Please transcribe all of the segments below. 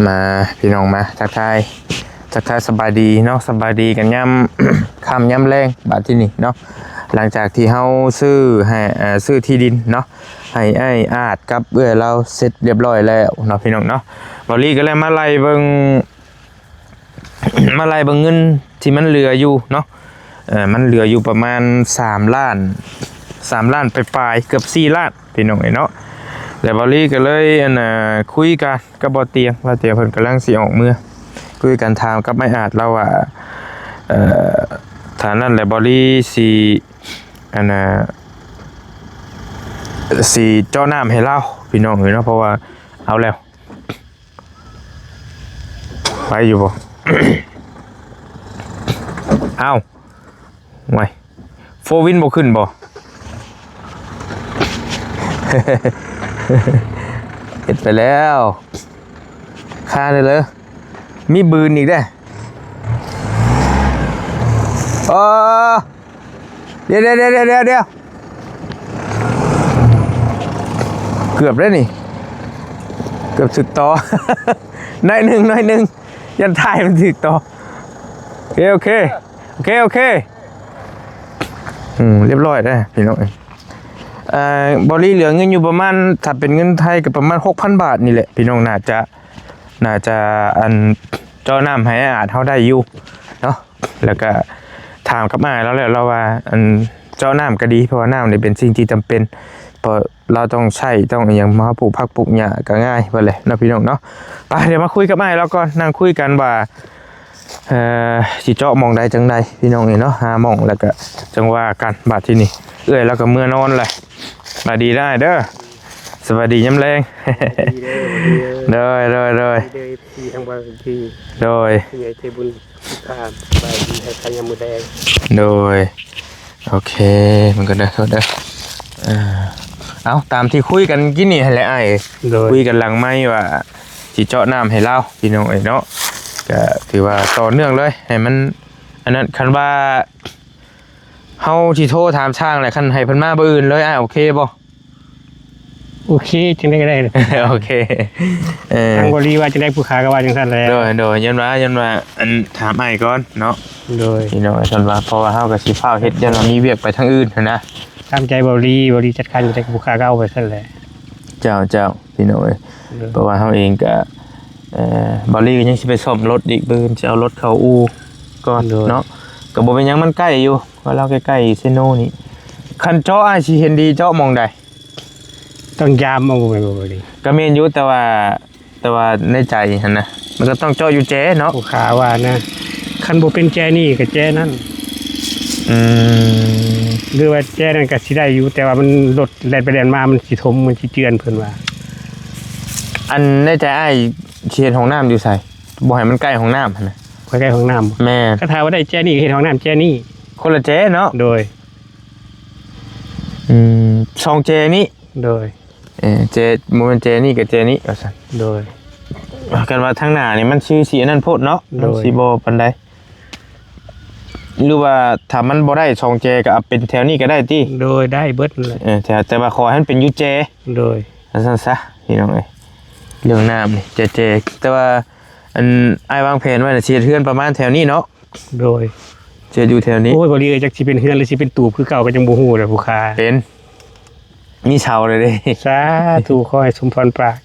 ມາພີ່ນ້ອງ ມາທັກທາຍ ທັກທາຍສະບາຍດີເນາະ ສະບາຍດີກັນຍາມຄ່ຳຍາມແລງ ບາດທີນີ້ເນາະ ຫຼັງຈາກທີ່ເຮົາຊື້ໃຫ້ ເອີ ຊື້ທີ່ດິນເນາະ ໃຫ້ອ້າຍອາດກັບເອື້ອຍລາວເສັດຮຽບຮ້ອຍແລ້ວເນາະ ພີ່ນ້ອງເນາະ ເບົາລີກໍເລີຍມາໄລ່ເບິ່ງ ມາໄລ່ເບິ່ງເງິນທີ່ມັນເຫຼືອຢູ່ເນາະ ເອີ ມັນເຫຼືອຢູ່ປະມານສາມລ້ານ ສາມລ້ານປາຍໆ ເກືອບສີ່ລ້ານ ພີ່ນ້ອງເອີຍເນາະ ແລ້ວເບົາລີກໍເລີຍ ອັນ ເອີ ຄຸຍກັນກັບບ່າວຕຽງ ບ່າວຕຽງເພິ່ນກຳລັງຊິອອກເມືອ ຄຸຍກັນຖາມກັບອ້າຍອາດລາວວ່າ ເອີ ຖ້ານັ້ນແຫຼະເບົາລີຊິ ອັນ ຊິເຈາະນ້ຳໃຫ້ລາວ ພີ່ນ້ອງເອີຍເນາະ ເພາະວ່າເອົາແລ້ວ ໄປຢູ່ບໍ່? ອ້າວ ໂອ້ຍ ໂຟວິນບໍ່ຂຶ້ນບໍ່? ເຮັດໄປແລ້ວ ຄາເດີ ມີບືນອີກເດ້ ອໍ ດຽວໆໆໆ ເກືອບແລ້ວນີ້ ເກືອບຖືກຕໍ່ ໜ້ອຍໜຶ່ງ ໜ້ອຍໜຶ່ງ ຢ້ານຖ່າຍມັນຖືກຕໍ່ ໂອເຄ ໂອເຄ ໂອເຄ ໂອເຄ ອືມ ຮຽບຮ້ອຍເດ້ພີ່ນ້ອງ ເອີ ເບົາລີເຫຼືອເງິນຢູ່ປະມານ ຖ້າເປັນເງິນໄທກໍປະມານຫົກພັນບາດນີ້ແຫຼະ ພີ່ນ້ອງ ໜ້າຈະ ໜ້າຈະ ອັນ ເຈາະນ້ຳໃຫ້ອ້າຍອາດເຮົາໄດ້ຢູ່ເນາະ ແລ້ວກະຖາມກັບອ້າຍລາວແລ້ວ ລາວວ່າ ອັນ ເຈາະນ້ຳກໍດີ ເພາະວ່ານ້ຳນີ້ເປັນສິ່ງທີ່ຈຳເປັນ ເພາະລາວຕ້ອງໃຊ້ ຕ້ອງອີ່ຫຍັງ ມາປູກຜັກປູກຫຍ້າກໍງ່າຍເບິດແຫຼະເນາະ ພີ່ນ້ອງເນາະ ໄປ ດຽວມາຄຸຍກັບອ້າຍລາວກ່ອນ ນັ່ງຄຸຍກັນວ່າ ເອີ ຊິເຈາະໝ່ອງໃດຈັ່ງໃດ ພີ່ນ້ອງເອີຍເນາະ ຫາໝ່ອງ ແລ້ວກໍຈັ່ງວ່າກັນ ບາດທີນີ້ ເອື້ອຍລາວກໍເມືອນອນແຫຼະ ສະບາຍດີເດີອ້າຍເດີ ສະບາຍດີຍາມແລງ ດີເດີ ດີເດີ ໂດຍ ໂດຍ ໂດຍ ດີເດີ ເອັຟຊີ ທາງບ້ານດີ ໂດຍ ຜູ້ໃຫຍ່ໃຈບຸນ ທ່ານສະບາຍດີໃຫ້ກັນຍາມມື້ແລງ ໂດຍ ໂອເຄ ມັນກໍໄດ້ໂທດເດີ ເອີ ເອົາ ຕາມທີ່ຄຸຍກັນກີ້ນີ້ຫັ້ນແຫຼະອ້າຍ ໂດຍ ຄຸຍກັນຫຼັງໄມວ່າຊິເຈາະນ້ຳໃຫ້ລາວ ພີ່ນ້ອງເອີຍເນາະ ກໍຖືວ່າຕໍ່ເນື່ອງເລີຍ ໃຫ້ມັນ ອັນນັ້ນ ຄັນວ່າເຮົາຊິໂທຖາມຊ່າງແຫຼະ ຄັນໃຫ້ເພິ່ນມາມື້ອື່ນເລີຍ ອ້າຍໂອເຄບໍ່? ໂອເຄ ຈັ່ງໃດກໍໄດ້ ໂອເຄ ເອີ ທາງບໍລິວ່າຈັ່ງໃດ ຜູ້ຂາກໍວ່າຈັ່ງຊັ້ນແຫຼະ ໂດຍ ໂດຍ ຍ້ອນວ່າ ຍ້ອນວ່າ ອັນ ຖາມອ້າຍກ່ອນເນາະ ໂດຍ ພີ່ນ້ອງ ເພາະວ່າເຮົາກໍຊິຟ້າວເຮັດ ຢ້ານວ່າມີວຽກໄປທາງອື່ນຫັ້ນນະ ຕາມໃຈບໍລິ ບໍລິຈັດການຈັ່ງໃດ ຜູ້ຂາກໍເອົາໄປຊັ້ນແຫຼະ ເຈົ້າ ເຈົ້າ ພີ່ນ້ອງເອີຍ ໂດຍ ເພາະວ່າເຮົາເອງກໍ ເອີ ເບົາລີກໍຍັງຊິໄປສ້ອມລົດອີກ ມື້ອື່ນຊິເອົາລົດເຂົ້າອູ່ກ່ອນ ໂດຍ ເນາະ ກໍບໍ່ເປັນຫຍັງ ມັນໃກ້ຢູ່ ວ່າລາວໃກ້ໆເຊໂນນີ້ ຄັນເຈາະອ້າຍຊິເຫັນດີເຈາະໝ່ອງໃດ? ຕ້ອງຢາມເອົາ ບໍ່ແມ່ນບໍ່ດີ ກໍແມ່ນຢູ່ ແຕ່ວ່າ ແຕ່ວ່າໃນໃຈຫັ້ນນະ ມັນກໍຕ້ອງເຈາະຢູ່ແຈເນາະ ຜູ້ຂາວ່ານະ ຄັນບໍ່ເປັນແຈນີ້ກໍແຈນັ້ນ ອືມ ຫຼືວ່າແຈນັ້ນກໍຊິໄດ້ຢູ່ ແຕ່ວ່າມັນລົດແລ່ນໄປແລ່ນມາ ມັນຊິຖົມ ມັນຊິເຈື່ອນ ເພິ່ນວ່າ ອັນໃນໃຈອ້າຍຊິເຮັດຫ້ອງນ້ຳຢູ່ໃສ? ບໍ່ໃຫ້ມັນໃກ້ຫ້ອງນ້ຳຫັ້ນນະ ໃກ້ຫ້ອງນ້ຳ ແມ່ນ ຄັນຖ້າວ່າໄດ້ແຈນີ້ເຮັດຫ້ອງນ້ຳແຈນີ້ ຄົນລະແຈເນາະ ໂດຍ ອືມ ສອງແຈນີ້ ໂດຍ ເອີ ແຈ ບໍ່ແມ່ນແຈນີ້ກັບແຈນີ້ວ່າຊັ້ນ ໂດຍ ຄັນວ່າທາງໜ້ານີ້ມັນຊິ ຊິອັນນັ້ນໂພດເນາະ ໂດຍ ມັນຊິບໍ່ປານໃດ ຫຼືວ່າຖ້າມັນບໍ່ໄດ້ສອງແຈກໍເອົາເປັນແຖວນີ້ກໍໄດ້ຕິ ໂດຍ ໄດ້ເບິດນັ້ນແຫຼະ ເອີ ແຕ່ ແຕ່ວ່າຂໍໃຫ້ມັນເປັນຢູ່ແຈ ໂດຍ ວ່າຊັ້ນຊະ ພີ່ນ້ອງເອີຍ ເລື່ອງນ້ຳນີ້ແຈ ແຈ ແຕ່ວ່າ ອັນ ອ້າຍວາງແຜນໄວ້ນະ ຊິເຮັດເຮືອນປະມານແຖວນີ້ເນາະ ໂດຍ ຈະຢູ່ແຖວນີ້ ໂອ້ຍ ບໍ່ດີເອີຍ ຈັກຊິເປັນເຮືອນ ຫຼື ຊິເປັນຕູບຄືເກົ່າ ກໍຍັງບໍ່ຮູ້ເລີຍ ຜູ້ຂາ ເປັນ ມີເສົາແລ້ວເດ້ ສາທຸ ຂໍໃຫ້ສົມພອນປາກ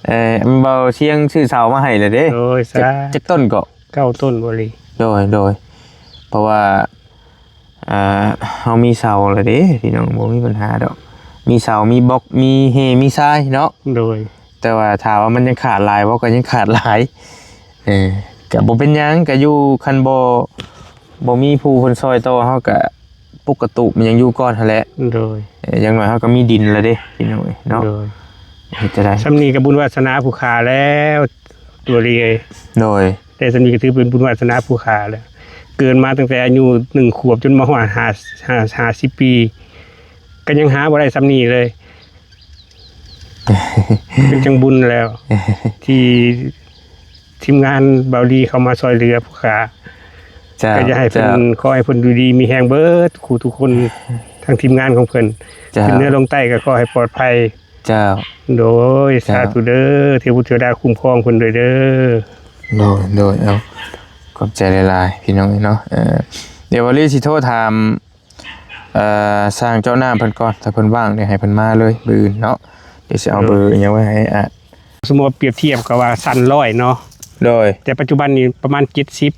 ເອີ ເບົາຊຽງຊື້ເສົາມາໃຫ້ແລ້ວເດ້ ໂດຍ ສາທຸ ຈັກ ຈັກຕົ້ນເກາະ? ເກົ້າຕົ້ນ ບໍລີ ໂດຍ ໂດຍ ເພາະວ່າ ອ່າ ເຮົາມີເສົາແລ້ວເດ້ ພີ່ນ້ອງ ບໍ່ມີບັນຫາດອກ ມີເສົາ ມີບລັອກ ມີເຮ ມີຊາຍເນາະ ໂດຍ ແຕ່ວ່າຖາມວ່າມັນຍັງຂາດຫຼາຍບໍ່? ກໍຍັງຂາດຫຼາຍ ເອີ ກໍບໍ່ເປັນຫຍັງ ກໍຢູ່ ຄັນບໍ່ ບໍ່ມີຜູ້ເພິ່ນຊ່ອຍຕໍ່ ເຮົາກໍປຸກກະຕຸ ມັນຍັງຢູ່ກ່ອນຫັ້ນແຫຼະ ໂດຍ ເອີ ຢ່າງໜ້ອຍເຮົາກໍມີດິນແລ້ວເດ້ ພີ່ນ້ອງເອີຍເນາະ ໂດຍ ເຮັດຈັ່ງໃດ ສ່ຳນີ້ກໍບຸນວາສະໜາຜູ້ຂາແລ້ວ ຕົວເລຍ ໂດຍ ແຕ່ສ່ຳນີ້ກໍຖືເປັນບຸນວາສະໜາຜູ້ຂາແລ້ວ ເກີດມາຕັ້ງແຕ່ອາຍຸໜຶ່ງຂວບ ຈົນມາຮອດຫ້າ ຫ້າ ຫ້າສິບປີ ກໍຍັງຫາບໍ່ໄດ້ສ່ຳນີ້ເລີຍ ເປັນຈັ່ງບຸນແລ້ວ ທີ່ທີມງານເບົາລີເຂົ້າມາຊ່ອຍເຫຼືອຜູ້ຂາ ເຈົ້າ ກໍຢາກໃຫ້ເພິ່ນ ເຈົ້າ ຂໍໃຫ້ເພິ່ນຢູ່ດີມີແຮງເບິດຄູ່ທຸກຄົນ ທັງທີມງານຂອງເພິ່ນ ເຈົ້າ ຂຶ້ນເໜືອລົງໃຕ້ກໍຂໍໃຫ້ປອດໄພ ເຈົ້າ ໂດຍ ເຈົ້າ ສາທຸເດີ ເທວະບຸດເທວະດາຄຸ້ມຄອງເພິ່ນດ້ວຍເດີ. ໂດຍ ໂດຍ ເອົາ ຂອບໃຈຫຼາຍໆ ພີ່ນ້ອງເອີຍເນາະ. ເອີ ດຽວວາລີຊິໂທຖາມ ເອີ ຊ່າງເຈາະນ້ຳເພິ່ນກ່ອນ ຖ້າເພິ່ນວ່າງ ດຽວໃຫ້ເພິ່ນມາເລີຍມື້ອື່ນເນາະ. ດຽວຊິເອົາເບີອີ່ຫຍັງໄວ້ໃຫ້ ອ່າ ສົມມຸດວ່າປຽບທຽບກັບວ່າຊັ້ນຮ້ອຍເນາະ ໂດຍ ແຕ່ປັດຈຸບັນນີ້ປະມານເຈັດສິບ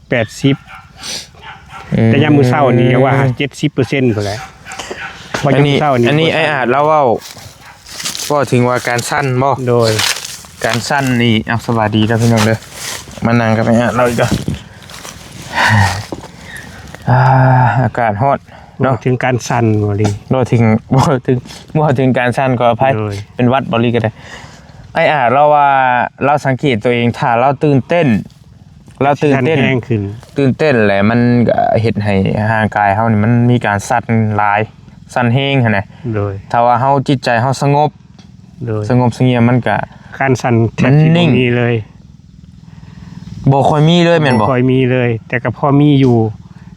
ແປດສິບ ອືມ ແຕ່ຍາມມື້ເຊົ້ານີ້ວ່າເຈັດສິບເປີເຊັນພຸ້ນແຫຼະ. ວ່າຍາມມື້ເຊົ້ານີ້ ອັນນີ້ ອັນນີ້ອ້າຍອາດລາວເວົ້າ ເວົ້າເຖິງວ່າການສັ່ນບໍ່? ໂດຍ ການສັ່ນນີ້ ເອົາ ສະບາຍດີເດີພີ່ນ້ອງເດີ ມານັ່ງກັບອ້າຍອາດລາວອີກກ່ອນ. ອ່າ ອາກາດຮ້ອນເນາະ ເວົ້າເຖິງການສັ່ນບໍ່ລີ ເວົ້າເຖິງ ເວົ້າເຖິງ ເວົ້າເຖິງການສັ່ນ ຂໍອະໄພ ໂດຍ ເປັນຫວັດບໍ່ລີກໍໄດ້. ອ້າຍອາດລາວວ່າ ລາວສັງເກດຕົວເອງ ຖ້າລາວຕື່ນເຕັ້ນ ລາວຕື່ນເຕັ້ນ ຊິສັ່ນແຮງຂຶ້ນ ຕື່ນເຕັ້ນແຫຼະ ມັນກໍເຮັດໃຫ້ຮ່າງກາຍເຮົານີ້ມັນມີການສັ່ນຫຼາຍ ສັ່ນແຮງຫັ້ນນະ. ໂດຍ ຖ້າວ່າເຮົາ ຈິດໃຈເຮົາສະຫງົບ ໂດຍ ສະຫງົບສະຫງຽມ ມັນກະ ການສັ່ນແທບຊິບໍ່ມີເລີຍ ມັນນິ່ງ ບໍ່ຄ່ອຍມີເລີຍແມ່ນບໍ່? ບໍ່ຄ່ອຍມີເລີຍ ແຕ່ກໍພໍມີຢູ່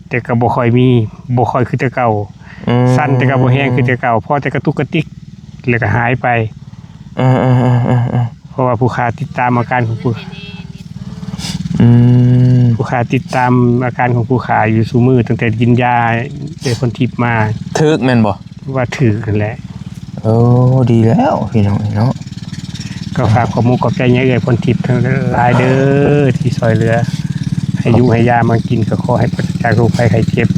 ແຕ່ກໍບໍ່ຄ່ອຍມີ ບໍ່ຄ່ອຍຄືແຕ່ເກົ່າ. ອືມ ສັ່ນແຕ່ກໍບໍ່ແຮງຄືແຕ່ເກົ່າ ພໍແຕ່ກະຕຸກກະຕິກ ແລ້ວກໍຫາຍໄປ. ເອີໆໆໆໆ ເພາະວ່າຜູ້ຂ້າຕິດຕາມອາການຂອງຜູ້ ອືມ ຜູ້ຂ້າຕິດຕາມອາການຂອງຜູ້ຂ້າຢູ່ຊຸມື້ ຕັ້ງແຕ່ກິນຢາເອື້ອຍພອນທິບມາ. ຖືກແມ່ນບໍ່? ວ່າຖືກຫັ້ນແຫຼະ. ໂອ້ ດີແລ້ວພີ່ນ້ອງເນາະ. ກໍຝາກຂອບມຸກຂອບໃຈຍາເອື້ອຍພອນທິບທັງຫຼາຍເດີ ທີ່ຊ່ອຍເຫຼືອ ໃຫ້ຢູກໃຫ້ຢາມາກິນ ກໍຂໍໃຫ້ປາສຈາກໂລກໄພໄຂ້ເຈັບ.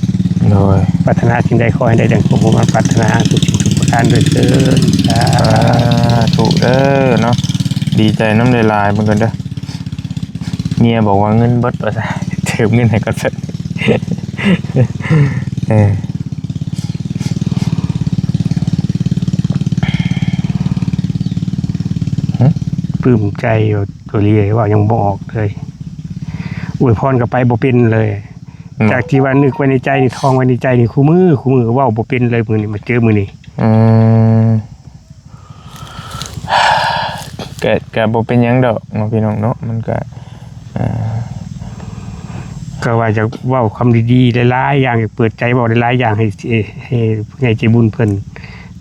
ໂດຍ ປາດຖະໜາສິ່ງໃດຂໍໃຫ້ໄດ້ດັ່ງຄວາມມຸ່ງມາດປາດຖະໜາທຸກສິ່ງທຸກປະການດ້ວຍເທີ້ນ. ສາທຸເດີເນາະ. ດີໃຈນຳຫຼາຍໆ ເບິ່ງກັນເດີ. ເມຍບອກວ່າເງິນເບິດວ່າຊັ້ນ ເຕີມເງິນໃຫ້ກ່ອນເພິ່ນ. ເອີ ປຶ້ມໃຈວ່າຕົວເລຍ ເວົ້າຍັງບໍ່ອອກເລີຍ. ອວຍພອນກໍໄປບໍ່ເປັນເລີຍ. ເນາະ ຈາກທີ່ວ່ານຶກໄວ້ໃນໃຈນີ້ ທ່ອງໄວ້ໃນໃຈນີ້ ຄູ່ມື້ ຄູ່ມື້ເວົ້າບໍ່ເປັນເລີຍ. ມື້ນີ້ມາເຈີມື້ນີ້ ອືມ ກະ ກະບໍ່ເປັນຫຍັງດອກເນາະ ພີ່ນ້ອງເນາະ. ມັນກະ ເອີ ກໍວ່າຢາກເວົ້າຄຳດີໆຫຼາຍໆຢ່າງ ຢາກເປີດໃຈເວົ້າຫຼາຍໆຢ່າງໃຫ້ ໃຫ້ ໃຫ້ຜູ້ໃຫຍ່ໃຈບຸນເພິ່ນ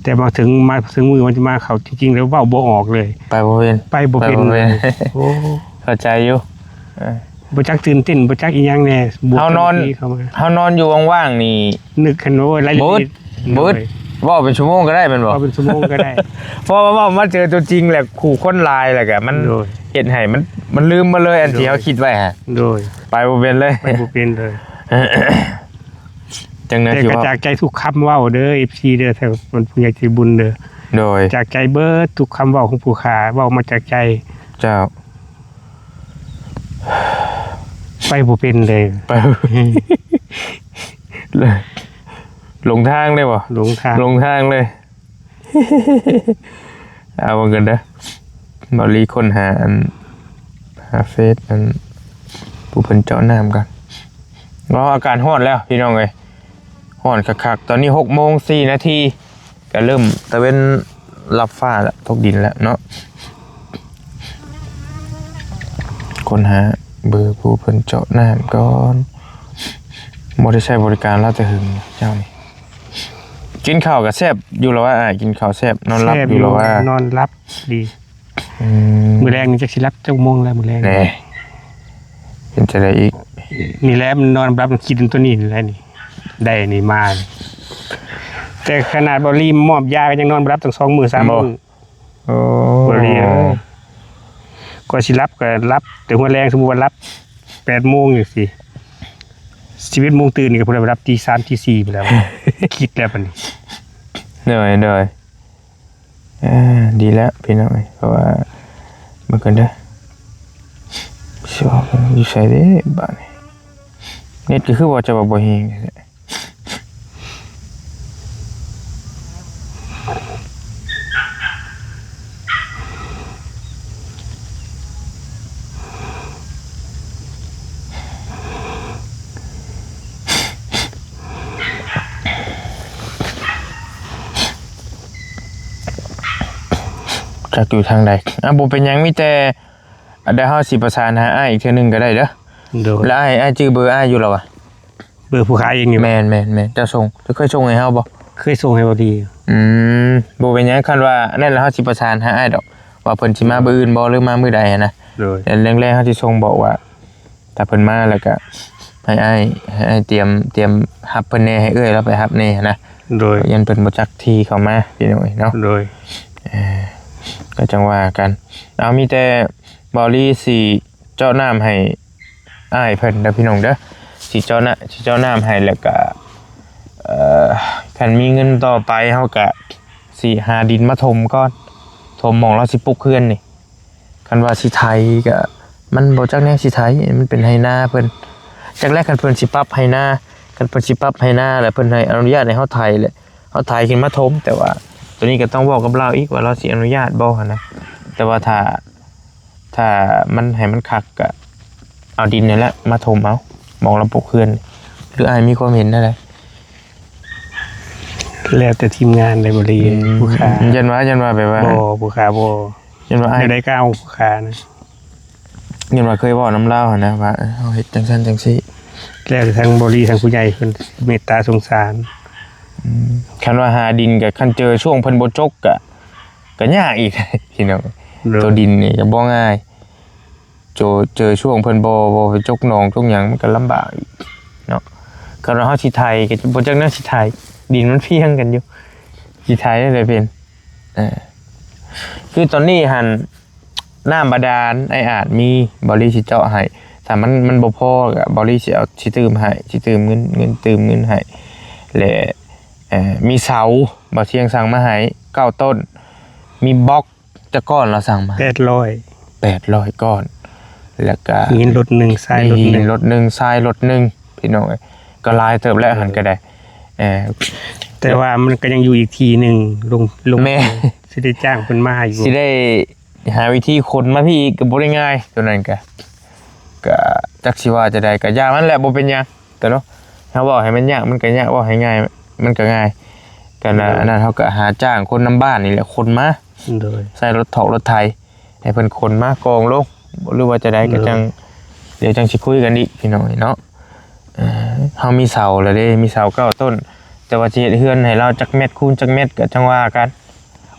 ແຕ່ມາເຖິງ ມາເຖິງມື້ມັນຈະມາເຂົ້າຈິງໆ ແລ້ວເວົ້າບໍ່ອອກເລີຍ. ໄປບໍ່ເປັນ ໄປບໍ່ເປັນ ໄປບໍ່ເປັນເລີຍ. ໂອ້ ເຂົ້າໃຈຢູ່ ເອີ ບໍ່ຈັກຕື່ນເຕັ້ນ ບໍ່ຈັກອີ່ຫຍັງແດ່. ບວກ ເຮົານອນ ເຂົ້າມາ ເຮົານອນຢູ່ວ່າງໆນີ້ ນຶກຂຶ້ນ ໂອ້ຍ ລາຍລະອຽດ ເບິດ ເບິດ ໂດຍ ເວົ້າເປັນຊົ່ວໂມງກໍໄດ້ແມ່ນບໍ່? ເວົ້າເປັນຊົ່ວໂມງກໍໄດ້. ເພາະວ່າເວົ້າມາເຈີຕົວຈິງແຫຼະ ຄູ່ຄົນຫຼາຍແລ້ວກໍມັນ ໂດຍ ເຮັດໃຫ້ມັນ ມັນລືມໝົດເລີຍ ອັນທີ່ເຮົາ ໂດຍ ຄິດໄວ້ຫັ້ນ. ໂດຍ ໄປບໍ່ເປັນເລີຍ ໄປບໍ່ເປັນເລີຍ. ຈັ່ງໃດ ແຕ່ກໍຈາກໃຈທຸກຄຳເວົ້າເດີ ເອັຟຊີເດີ ທ່ານຜູ້ໃຫຍ່ໃຈບຸນເດີ. ໂດຍ ຈາກໃຈເບິດທຸກຄຳເວົ້າຂອງຜູ້ຂ້າ ເວົ້າມາຈາກໃຈ. ເຈົ້າ ໄປບໍ່ເປັນເລີຍ ໄປ ຫຼົງທາງເລີຍບໍ່? ຫຼົງທາງ ຫຼົງທາງເລີຍ. ເອົາເບິ່ງກັນເດີ ເບົາລີຄົ້ນຫາອັນ ຫາເຟສອັນ ຜູ້ເພິ່ນເຈາະນ້ຳກ່ອນ. ເນາະ ອາກາດຮ້ອນແລ້ວພີ່ນ້ອງເອີຍ ຮ້ອນຄັກໆ. ຕອນນີ້ຫົກໂມງສີ່ນາທີ ກໍເລີ່ມຕາເວັນລັບຟ້າແລ້ວ ຕົກດິນແລ້ວເນາະ. ຄົ້ນຫາເບີຜູ້ເພິ່ນເຈາະນ້ຳກ່ອນ. ບໍ່ໄດ້ໃຊ້ບໍລິການລາວແຕ່ຫຶງເຈົ້ານີ້. ກິນເຂົ້າກໍແຊບຢູ່ລະວ່າ ອ້າຍ ກິນເຂົ້າແຊບ ນອນຫຼັບຢູ່ລະວ່າ ແຊບຢູ່ ນອນຫຼັບດີ. ອືມ ມື້ແລງນີ້ຈັກຊິຫຼັບຈັກໂມງແລ້ວມື້ແລງ. ແນ່ ເປັນຈັ່ງໃດອີກ? ນີ້ແຫຼະ ມັນນອນບໍ່ຫຼັບ ມັນຄິດເຖິງຕົວນີ້ນີ້ແຫຼະນີ້ ໄດ້ນີ້ມາ. ແຕ່ຂະໜາດເບົາລີມອບຢາກໍຍັງນອນບໍ່ຫຼັບຕັ້ງສອງມື້ສາມມື້. ໂອ້ ເບົາລີເອີຍ ກວ່າຊິຫຼັບກໍຫຼັບແຕ່ຫົວແລງ. ສົມມຸດວ່າຫຼັບແປດໂມງຈັ່ງຊີ້ ສິບເອັດໂມງຕື່ນນີ້ກໍບໍ່ໄດ້ຫຼັບ ຕີສາມຕີສີ່ພຸ້ນແລ້ວ. ຄິດແລ້ວບັດນີ້. ໂດຍ ໂດຍ. ອ່າ ດີແລ້ວພີ່ນ້ອງເອີຍ ເພາະວ່າ ເບິ່ງກັນເດີ ຊິອອກຢູ່ໃສເດ້ບາດນີ້. ເນັດກໍຄືວ່າຈະວ່າບໍ່ແຮງແທ້. ຈັກຢູ່ທາງໃດ? ອ່າ ບໍ່ເປັນຫຍັງ ມີແຕ່ ອ່າ ດຽວເຮົາຊິປະສານຫາອ້າຍອີກເທື່ອໜຶ່ງກໍໄດ້ເດີ. ໂດຍ. ແລ້ວອ້າຍ ອ້າຍຈື່ເບີອ້າຍຢູ່ລະວະ? ເບີຜູ້ຂາຍເອງນີ້? ແມ່ນໆໆ. ເຈົ້າສົ່ງ ເຈົ້າເຄີຍສົ່ງໃຫ້ເຮົາບໍ່? ເຄີຍສົ່ງໃຫ້ບໍ່ດີ. ອືມ ບໍ່ເປັນຫຍັງ ຄັນວ່າອັນນັ້ນແລ້ວ ເຮົາຊິປະສານຫາອ້າຍດອກ ວ່າເພິ່ນຊິມາມື້ອື່ນບໍ່ ຫຼືມາມື້ໃດຫັ້ນນະ. ໂດຍ ແລ້ວແລງໆ ເຮົາຊິສົ່ງບອກວ່າ ຖ້າເພິ່ນມາແລ້ວກະໃຫ້ອ້າຍ ໃຫ້ອ້າຍຕຽມ ຕຽມຮັບເພິ່ນແດ່ ໃຫ້ເອື້ອຍລາວໄປຮັບແດ່ຫັ້ນນະ. ໂດຍ ຢ້ານເພິ່ນບໍ່ຈັກທີ່ເຂົ້າມາ ພີ່ນ້ອງເອີຍເນາະ. ໂດຍ ເອີ ກໍຈັ່ງວ່າກັນ. ເອົາ ມີແຕ່ເບົາລີຊິເຈາະນ້ຳໃຫ້ອ້າຍເພິ່ນເດີພີ່ນ້ອງເດີ ຊິເຈາະນ້ຳ ຊິເຈາະນ້ຳໃຫ້ ແລ້ວກະ ເອີ ຄັນມີເງິນຕໍ່ໄປ ເຮົາກະຊິຫາດິນມາຖົມກ່ອນ ຖົມໝ່ອງລາວຊິປຸກເຮືອນນີ້. ຄັນວ່າຊິໄຖກະ ມັນບໍ່ຈັກແນວຊິໄຖ ມັນເປັນໄຮ່ນາເພິ່ນ. ຈັກແລ້ວ ຄັນເພິ່ນຊິປັບໄຮ່ນາ ຄັນເພິ່ນຊິປັບໄຮ່ນາ ແລ້ວເພິ່ນໃຫ້ອະນຸຍາດໃຫ້ເຮົາໄຖ ແລ້ວເຮົາໄຖຂຶ້ນມາຖົມ. ແຕ່ວ່າໂຕນີ້ກໍຕ້ອງເວົ້າກັບລາວອີກວ່າ ລາວຊິອະນຸຍາດບໍ່ຫັ້ນນະ. ແຕ່ວ່າຖ້າ ຖ້າມັນໃຫ້ມັນຄັກກະເອົາດິນນີ້ແຫຼະມາຖົມເອົາ ໝ່ອງລະບົບເຮືອນ. ຫຼືອ້າຍມີຄວາມເຫັນແນວໃດ? ແລ້ວແຕ່ທີມງານເລີຍ ບໍ່ໄດ້ ອືມ ຜູ້ຂ້າ ຢ້ານວ່າ ຢ້ານວ່າແບບວ່າ ບໍ່ ຜູ້ຂ້າບໍ່ ຢ້ານວ່າອ້າຍ ແນວໃດກໍເອົາຜູ້ຂ້ານະ. ຍ້ອນວ່າເຄີຍເວົ້ານຳລາວຫັ້ນນະ ວ່າ ເອີ ເຮົາເຮັດຈັ່ງຊັ້ນຈັ່ງຊີ້ ແລ້ວແຕ່ທາງບໍລິ ທາງຜູ້ໃຫຍ່ເພິ່ນເມດຕາສົງສານ. ອືມ ຄັນວ່າຫາດິນກະ ຄັນເຈີຊ່ວງເພິ່ນບໍ່ຈົກກະ ກະຍາກອີກ ພີ່ນ້ອງ. ໂດຍ ໂຕດິນນີ້ກະບໍ່ງ່າຍ ໂຈ ເຈີຊ່ວງເພິ່ນບໍ່ ບໍ່ໄປຈົກໜອງຈົກຫຍັງ ມັນກະລຳບາກອີກເນາະ. ຄັນວ່າເຮົາຊິໄຖກະບໍ່ຈັກແນວຊິໄຖ ດິນມັນພຽງກັນຢູ່ ຊິໄຖແນວໃດເພິ່ນ. ເອີ ຄືຕອນນີ້ຫັ້ນ ນ້ຳບາດານອ້າຍອາດມີ ເບົາລີຊິເຈາະໃຫ້ ຖ້າມັນ ມັນບໍ່ພໍກະເບົາລີຊິເອົາ ຊິຕື່ມໃຫ້ ຊິຕື່ມເງິນ ເງິນ ຕື່ມເງິນໃຫ້. ແລະ ເອີ ມີເສົາ ບ່າວຊຽງສັ່ງມາໃຫ້ເກົ້າຕົ້ນ ມີບລັອກ ຈັກກ້ອນລາວສັ່ງມາ ແປດຮ້ອຍ ແປດຮ້ອຍກ້ອນ ແລ້ວກະຫີນລົດໜຶ່ງ ຊາຍລົດໜຶ່ງ ຫີນລົດໜຶ່ງ ຊາຍລົດໜຶ່ງ ພີ່ນ້ອງເອີຍ ກໍຫຼາຍເຕີບແລ້ວຫັ້ນກໍໄດ້. ເອີ ແຕ່ວ່າມັນກໍຍັງຢູ່ອີກທີ່ໜຶ່ງ ລົງ ລົງ ແມ່ນ ຊິໄດ້ຈ້າງເພິ່ນມາຢູ່ ຊິໄດ້ຫາວິທີຂົນມາພີ້ອີກກໍບໍ່ໄດ້ງ່າຍ ໂຕນັ້ນກະ ກະຈັກຊິວ່າຈັ່ງໃດ ກະຢ່າມັນແຫຼະ ບໍ່ເປັນຫຍັງ ກະເນາະ ເຮົາເວົ້າໃຫ້ມັນຍາກມັນກະຍາກ ເວົ້າໃຫ້ງ່າຍມັນກະງ່າຍ ກະ ໂດຍ ອັນນັ້ນເຮົາກະຫາຈ້າງຄົນນຳບ້ານນີ້ແຫຼະຂົນມາ. ໂດຍ ໃສ່ລົດຖອກລົດໄຖ ໃຫ້ເພິ່ນຂົນມາກອງລົງ ຫຼືວ່າຈັ່ງໃດກໍ ໂດຍ ຈັ່ງ ດຽວຈັ່ງຊິຄຸຍກັນອີກ ພີ່ນ້ອງເອີຍເນາະ. ເອີ ເຮົາມີເສົາແລ້ວເດ້ ມີເສົາເກົ້າຕົ້ນ ແຕ່ວ່າຊິເຮັດເຮືອນໃຫ້ລາວຈັກແມັດຄູນຈັກແມັດກໍຈັ່ງວ່າກັນ.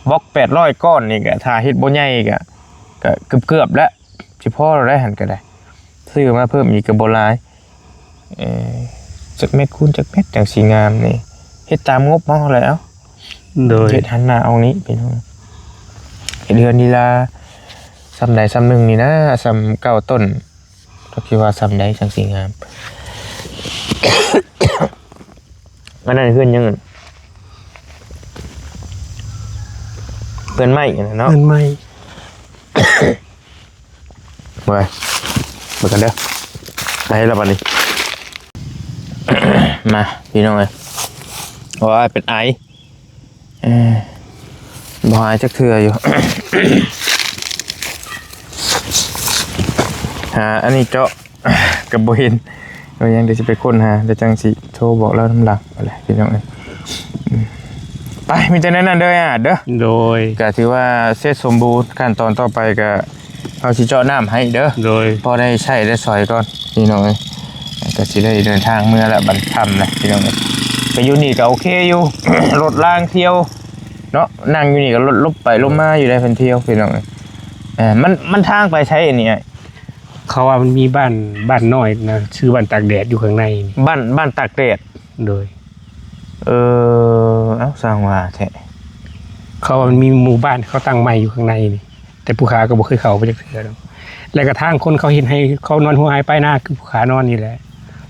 ບລັອກແປດຮ້ອຍກ້ອນນີ້ກໍ ຖ້າເຮັດບໍ່ໃຫຍ່ກໍ ກໍເກືອບໆແລ້ວ ຊິພໍແລ້ວໄດ໋ ຫັ້ນກໍໄດ້ ຊື້ມາເພີ່ມອີກກໍບໍ່ຫຼາຍ. ເອີ ຈັກແມັດຄູນຈັກແມັດຈັ່ງຊິງາມນີ້ ເຮັດຕາມງົບເຮົາແຫຼະ. ໂດຍ ເຮັດຫັນໜ້າອອກນີ້ພີ່ນ້ອງ ເຮັດເຮືອນນີລາສ່ຳໃດສ່ຳໜຶ່ງນີ້ນະ ສ່ຳເກົ້າຕົ້ນ ຈັກຊິວ່າສ່ຳໃດຈັ່ງຊິງາມ. ອັນນັ້ນເຮືອນຫຍັງ? ເຮືອນໄມ້ຫັ້ນນະເນາະ ເຮືອນໄມ້. ເບິ່ງ ເບິ່ງກັນເດີ ໄປແລ້ວບັດນີ້ ມາ ພີ່ນ້ອງເອີຍ ໂອ້ຍ ເປັນໄອ ເອີ ບໍ່ຫາຍຈັກເທື່ອຢູ່ ຫາອັນນີ້ເຈາະ ກໍບໍ່ເຫັນ ເອີ ຍັງ ດຽວຊິໄປຄົ້ນຫາ ດຽວຈັ່ງຊິໂທບອກລາວນຳຫຼັງ ໄປແຫຼະ ພີ່ນ້ອງເອີຍ. ໄປ ມີແຕ່ແນວນັ້ນເດີ ອ້າຍອາດເດີ. ໂດຍ ກໍຖືວ່າເສັດສົມບູນ ຂັ້ນຕອນຕໍ່ໄປກໍເຮົາຊິເຈາະນ້ຳໃຫ້ເດີ. ໂດຍ ພໍໄດ້ໃຊ້ໄດ້ສອຍກ່ອນ ພີ່ນ້ອງເອີຍ ກໍຊິໄດ້ເດີນທາງເມືອລະ ບັດຄ່ຳນະ ພີ່ນ້ອງເອີຍ. ກໍຢູ່ນີ້ກໍໂອເຄຢູ່ ລົດລາງທ່ຽວເນາະ ນັ່ງຢູ່ນີ້ກໍລົດຫຼົບໄປຫຼົບມາຢູ່ໄດ໋ ເພິ່ນທ່ຽວ ພີ່ນ້ອງເອີຍ. ເອີ ມັນ ມັນທາງໄປໃສອັນນີ້ອ້າຍ? ເຂົາວ່າມັນມີບ້ານ ບ້ານນ້ອຍນະ ຊື່ບ້ານຕາກແດດຢູ່ຂ້າງໃນນີ້ ບ້ານ ບ້ານຕາກແດດ. ໂດຍ ເອີ ເອົ້າ ຊ່າງວ່າແທ້ ເຂົາວ່າມັນມີໝູ່ບ້ານເຂົາຕັ້ງໃໝ່ຢູ່ຂ້າງໃນນີ້ ແຕ່ຜູ້ຂ້າກໍບໍ່ເຄີຍເຂົ້າໄປຈັກເທື່ອດອກ ແລ້ວກໍທາງຄົນເຂົາເຮັດໃຫ້ເຂົານອນຫົວໄຮ່ປາຍນາ ຄືຜູ້ຂ້ານອນນີ້ແຫຼະ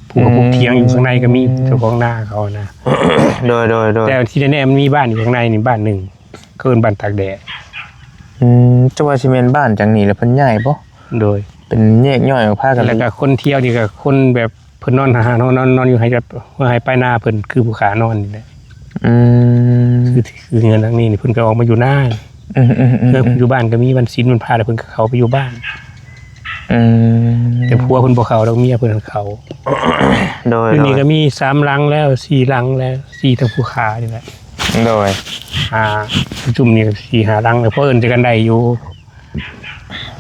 ຜູ້ກໍ ອືມ ປູກຖຽງຢູ່ຂ້າງໃນກໍມີ ເຈົ້າຂອງນາເຂົານະ. ໂດຍ ໂດຍ ໂດຍ ແຕ່ທີ່ແນ່ໆມັນມີບ້ານຢູ່ຂ້າງໃນນີ້ບ້ານໜຶ່ງ ເຂົາເອີ້ນບ້ານຕາກແດດ. ອືມ ຈັກວ່າຊິແມ່ນບ້ານຈັ່ງນີ້ແລ້ວເພິ່ນຍ້າຍບໍ່? ໂດຍ ເປັນແຍກຍ່ອຍອອກພາກັນ ແລ້ວກໍຄົນທ່ຽວນີ້ກໍຄົນແບບເພິ່ນນອນຫາ ນອນ ນອນ ນອນຢູ່ໄຮ່ ແບບໄຮ່ປາຍນາເພິ່ນ ຄືຜູ້ຂ້ານອນນີ້ແຫຼະ. ອືມ ຄື ຄືເຮືອນຫຼັງນີ້ນີ້ ເພິ່ນກໍອອກມາຢູ່ນາ. ອືມໆໆໆ ເຮືອນຢູ່ບ້ານກໍມີ ວັນສິນວັນພະແລ້ວເພິ່ນກໍເຂົ້າໄປຢູ່ບ້ານ. ອືມ ແຕ່ຜົວເພິ່ນບໍ່ເຂົ້າດອກ ເມຍເພິ່ນເຂົ້າ. ໂດຍ ຢູ່ນີ້ ໂດຍ ກໍມີສາມຫຼັງແລ້ວ ສີ່ຫຼັງແລ້ວ ສີ່ ທັງຜູ້ຂ້ານີ້ແຫຼະ. ໂດຍ ອ່າ ຈຸ່ມນີ້ກໍສີ່ຫ້າຫຼັງແລ້ວ ພໍເອີ້ນໃຈກັນໄດ້ຢູ່.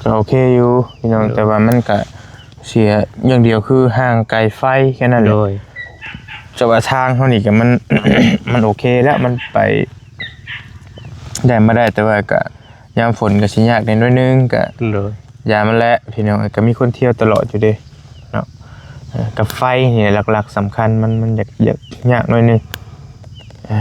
ກໍໂອເຄຢູ່ພີ່ນ້ອງ ໂດຍ ແຕ່ວ່າມັນກະເສຍຢ່າງດຽວຄືຫ່າງໄກໄຟແຄ່ນັ້ນແຫຼະ. ໂດຍ ແຕ່ວ່າທາງເຮົານີ້ກະມັນ ມັນໂອເຄແລ້ວ ມັນໄປ ໄດ້ມາໄດ້ ແຕ່ວ່າກະຍາມຝົນກະຊິຍາກແດ່ໜ້ອຍໜຶ່ງ ກະ ໂດຍ ຢ່າມັນແຫຼະພີ່ນ້ອງເອີຍ ກະມີຄົນທ່ຽວຕະຫຼອດຢູ່ເດ້ເນາະ. ເອີ ກັບໄຟນີ້ແຫຼະຫຼັກໆສຳຄັນ ມັນ ມັນຢາກ ຢາກຍາກໜ້ອຍໜຶ່ງ. ເອີ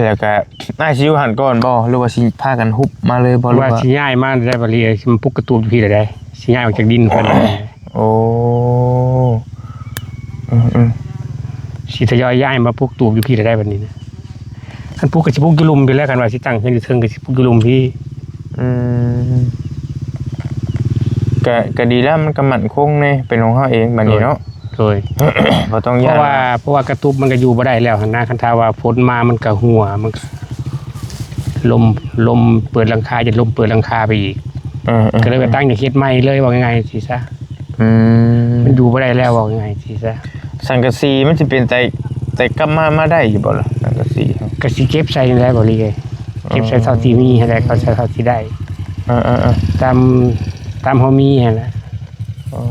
ແລ້ວກະ ອ້າຍຊິຢູ່ຫັ້ນກ່ອນບໍ່ ຫຼືວ່າຊິພາກັນຮຸບມາເລີຍບໍ່ ຫຼືວ່າ ວ່າຊິຍ້າຍມາໄດ້ ບາດນີ້ຊິມາປຸກກະຕູບຢູ່ພີ້ລະໄດ໋ ຊິຍ້າຍອອກຈາກດິນເພິ່ນ. ໂອ້ ອືມໆ ຊິທະຍອຍຍ້າຍມາປຸກຕູບຢູ່ພີ້ລະໄດ໋ ບາດນີ້ນະ. ຄັນປຸກກະຊິປຸກຢູ່ລຸ່ມພີ້ແຫຼະ ຄັນວ່າຊິຕັ້ງເຮືອນຢູ່ເທິງກະຊິປຸກຢູ່ລຸ່ມພີ້. ອືມ ກະ ກະດີແລ້ວ ມັນກະໝັ້ນຄົງແດ່ ເປັນຂອງເຮົາເອງບາດນີ້ເນາະ. ໂດຍ ບໍ່ຕ້ອງຢ້ານ ເພາະວ່າ ເພາະວ່າກະຕູບມັນກະຢູ່ບໍ່ໄດ້ແລ້ວຫັ້ນນະ ຄັນຖ້າວ່າຝົນມາມັນກະຮົ່ວ ມັນກະ ລົມ ລົມເປີດຫຼັງຄາ ຢ້ານລົມເປີດຫຼັງຄາໄປອີກ. ເອີໆໆ ກະເລີຍວ່າຕັ້ງໃຈເຮັດໃໝ່ເລີຍ ເວົ້າງ່າຍໆຊີ້ຊະ. ອືມ ມັນຢູ່ບໍ່ໄດ້ແລ້ວ ເວົ້າງ່າຍໆຊີ້ຊະ. ສັງກະສີມັນຊິເປັນໄຕ ໄຕກັບມາ ມາໄດ້ຢູ່ບໍ່ລະ ສັງກະສີ? ກະຊິເກັບໃສ່ຫັ້ນແຫຼະ ບໍ່ລີເອີຍ ເກັບໃສ່ເທົ່າທີ່ມີຫັ້ນແຫຼະ ເອົາໃສ່ເທົ່າທີ່ໄດ້. ເອີໆໆ ຕາມ ຕາມເຮົາມີຫັ້ນແຫຼະ. ອໍ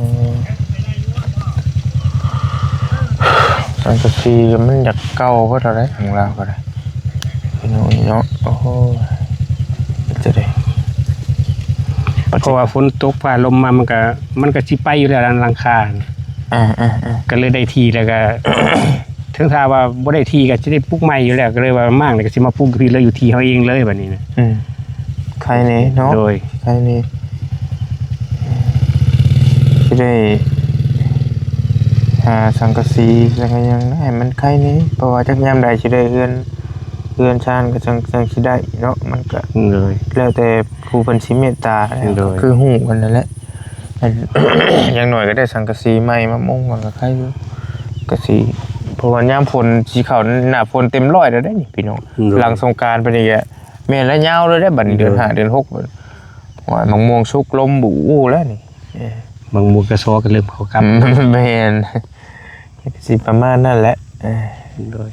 ສັງກະສີມັນຢາກເກົ່າເບິດແລ້ວເດ້ ຂອງລາວກະໄດ້ ພີ່ນ້ອງເອີຍເນາະ. ໂອ້ຍ ເຮັດຈັ່ງໃດ ເພາະວ່າຝົນຕົກຟ້າລົມມາ ມັນກະ ມັນກະຊິໄປຢູ່ແລ້ວ ຫຼັງ ຫຼັງຄາ. ອ່າໆໆ ກະເລີຍໄດ້ທີ່ແລ້ວກະ ເຖິງຖ້າວ່າບໍ່ໄດ້ທີ່ກະຊິໄດ້ປຸກໃໝ່ຢູ່ແລ້ວ ກະເລີຍວ່າມ້າງນີ້ກະຊິມາປຸກຢູ່ພີ້ເລີຍ ຢູ່ທີ່ເຮົາເອງເລີຍບາດນີ້ນະ. ອືມ ໄຄແດ່ເນາະ. ໂດຍ ໄຄແດ່ ຊິໄດ້ຫາສັງກະສີ ແລ້ວກະຫຍັງໃຫ້ມັນໄຄແດ່ ເພາະວ່າຈັກຍາມໃດຊິໄດ້ເຮືອນ ເຮືອນຊານກະຈັ່ງ ຈັ່ງຊິໄດ້ເນາະ. ມັນກະ ໂດຍ ແລ້ວແຕ່ຜູ້ເພິ່ນຊິເມດຕາ. ໂດຍ ຄືຮູ້ກັນນັ້ນແຫຼະ ຢ່າງໜ້ອຍກະໄດ້ສັງກະສີໃໝ່ມາມຸງມັນກະໄຄຢູ່ ກະຊິ ເພາະວ່າຍາມຝົນຊິເຂົ້າໜ້າຝົນເຕັມຮ້ອຍແລ້ວເດ້ນີ້ພີ່ນ້ອງ. ໂດຍ ຫຼັງສົງການໄປນີ້ກະ ແມ່ນລະຍາວເລີຍເດ້ ບາດນີ້ເດືອນ ໂດຍ ຫ້າເດືອນຫົກ ໂອ້ຍ ໝາກມ່ວງສຸກລົມບູ້ແລ້ວນີ້. ເອີ ໝາກມ່ວງກະຊອກະເລີ່ມເຂົ້າກັບ ແມ່ນ ກະຊິປະມານນັ້ນແຫຼະ. ເອີ ໂດຍ